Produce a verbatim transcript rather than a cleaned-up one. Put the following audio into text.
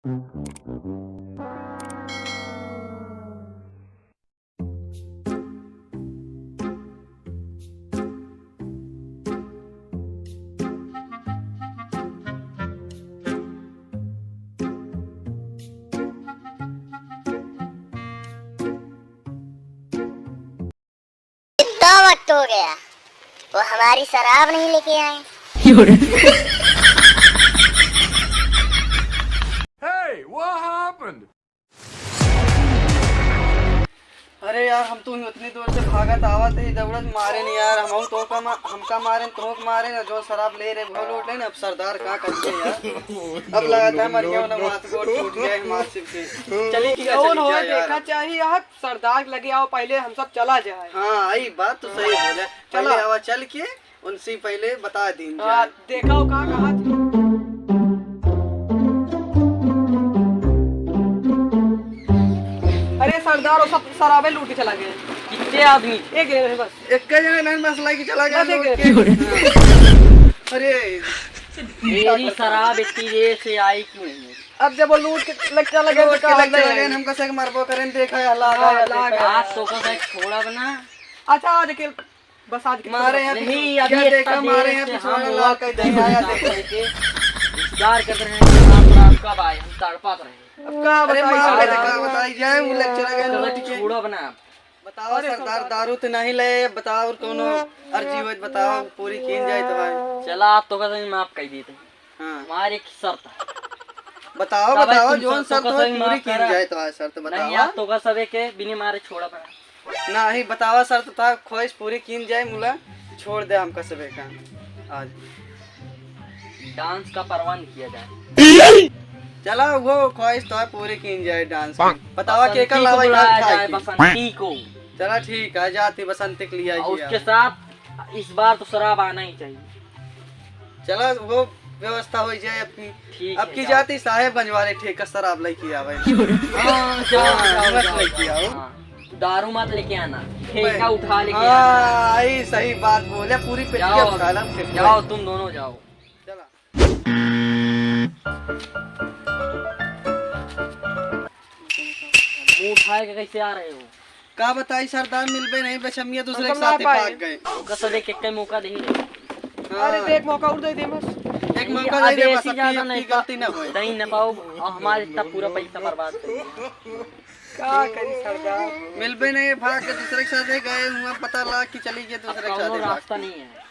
कितना वक्त हो गया, वो हमारी शराब नहीं लेके आए। Hey, what happened? अरे यार, हम तो ही उतनी दूर से भागत आवत ही, दौड़त मारे नहीं यार, हम तो का मा-, हमका मारे, तो का मारे ना, जो शराब ले रहे वो लूट ले ना। अब सरदार का करते यार, अब लगातार मर गया ना, हाथ गोड़ टूट गया है मार सिर के। चलिए, ठीक है, कौन चलिए, हो, जाए यार। देखा चाहिए यार। सरदार लगे आओ, पहले हम सब चला जाए। हाँ, आई बात तो सही बोले। चला। पहले आवा चल के उनसे पहले बता दीन हाँ, जाए। देखा हो कहाँ, कहाँ थी? अरे सरदार, वो सब शराबे लूट के चला गए। कितने आदमी? एक जने बस। एक जने नहीं, बस लेके चला गया बस एक लोग जने। के। अरे, मेरी शराब इतनी देर से आई क्यों नहीं? अब जब वो लूट के लग चला गया, तो लूट के का लग चला गया, हमका से मरबो करें, देखा है, अल्लाह हाँ, का, अल्लाह देखा का। है। आज तो का साथ छोड़ा बना। अच्छा, आज के, बस आज के मारे हैं, नहीं, अभी क्या इतना देखा, देर मारे हैं, से पिछवाड़ा हम लाल वक्त का इधर इधर आया, काम देखा। करके इंतजार कर रहे हैं कि आप, आप कब आए, हम तड़पत रहे हैं। अब का अरे बताई, मार सरदार? का बताई जाए, वो लग चला गया, तो लूट के। छोड़ा बना। बताओ अरे सरदार, सरदार। दारू तो नहीं ले, बताओ और कौनो अर्जी होत बताओ, पूरी कीन जाए तो भाई। चला, आप तो का सही माफ कर देते हैं। हाँ। हमारी एक शर्त है। बताओ, तब बताओ, तुम जोन सब शर्त तो हो, सही पूरी माफ कीन करा। जाए तो भाई, शर्त नहीं, बताओ। आप तो का सबे के बिना मारे छोड़ा पड़ा। नहीं, बतावा शर्त था, ख्वाहिश पूरी कीन जाए, मुला छोड़ दे हमका सबे का। आज डांस का परवाह नहीं किया जाए। चला, वो ख्वाहिश तो है पूरी कीन जाए डांस की। बतावा के बसंती का को लावा बुलाया जाए, खाए की। बसंती को। चला ठीक है, जाती बसंती के लिए और आइए उसके आप। साथ इस बार तो शराब आना ही चाहिए। चला, वो व्यवस्था हो जाए अपनी। ठीक अब है, की जाओ। जाती साहेबगंज वाले ठेका शराब लेके आवे। हाँ, जाओ, हाँ, जाओ, मत जाओ, लेके जाओ। आओ। हाँ, दारू मत लेके आना, ठेका उठा लेके हाँ, आना। आई सही बात बोले, पूरी पेटिया जाओ, उठा ला, ठेका। जाओ, तुम दोनों जाओ। चला। मुंह उठाए के कैसे आ रहे हो? का बताई सरदार, मिलबे नहीं, बचमिया दूसरे के साथ भाग गए। ओका सब एक, एक मौका दे। हाँ। अरे, तो एक मौका और दे दे बस। एक मौका दे दे बस, अब की गलती ना होए। दही ना पाओ, और हमारे इतना पूरा पैसा बर्बाद कर दिया। का करी सरदार? मिलबे नहीं, भाग के दूसरे के साथ गए हुआ, पता लगा कि चली गए दूसरे के साथ। रास्ता नहीं है।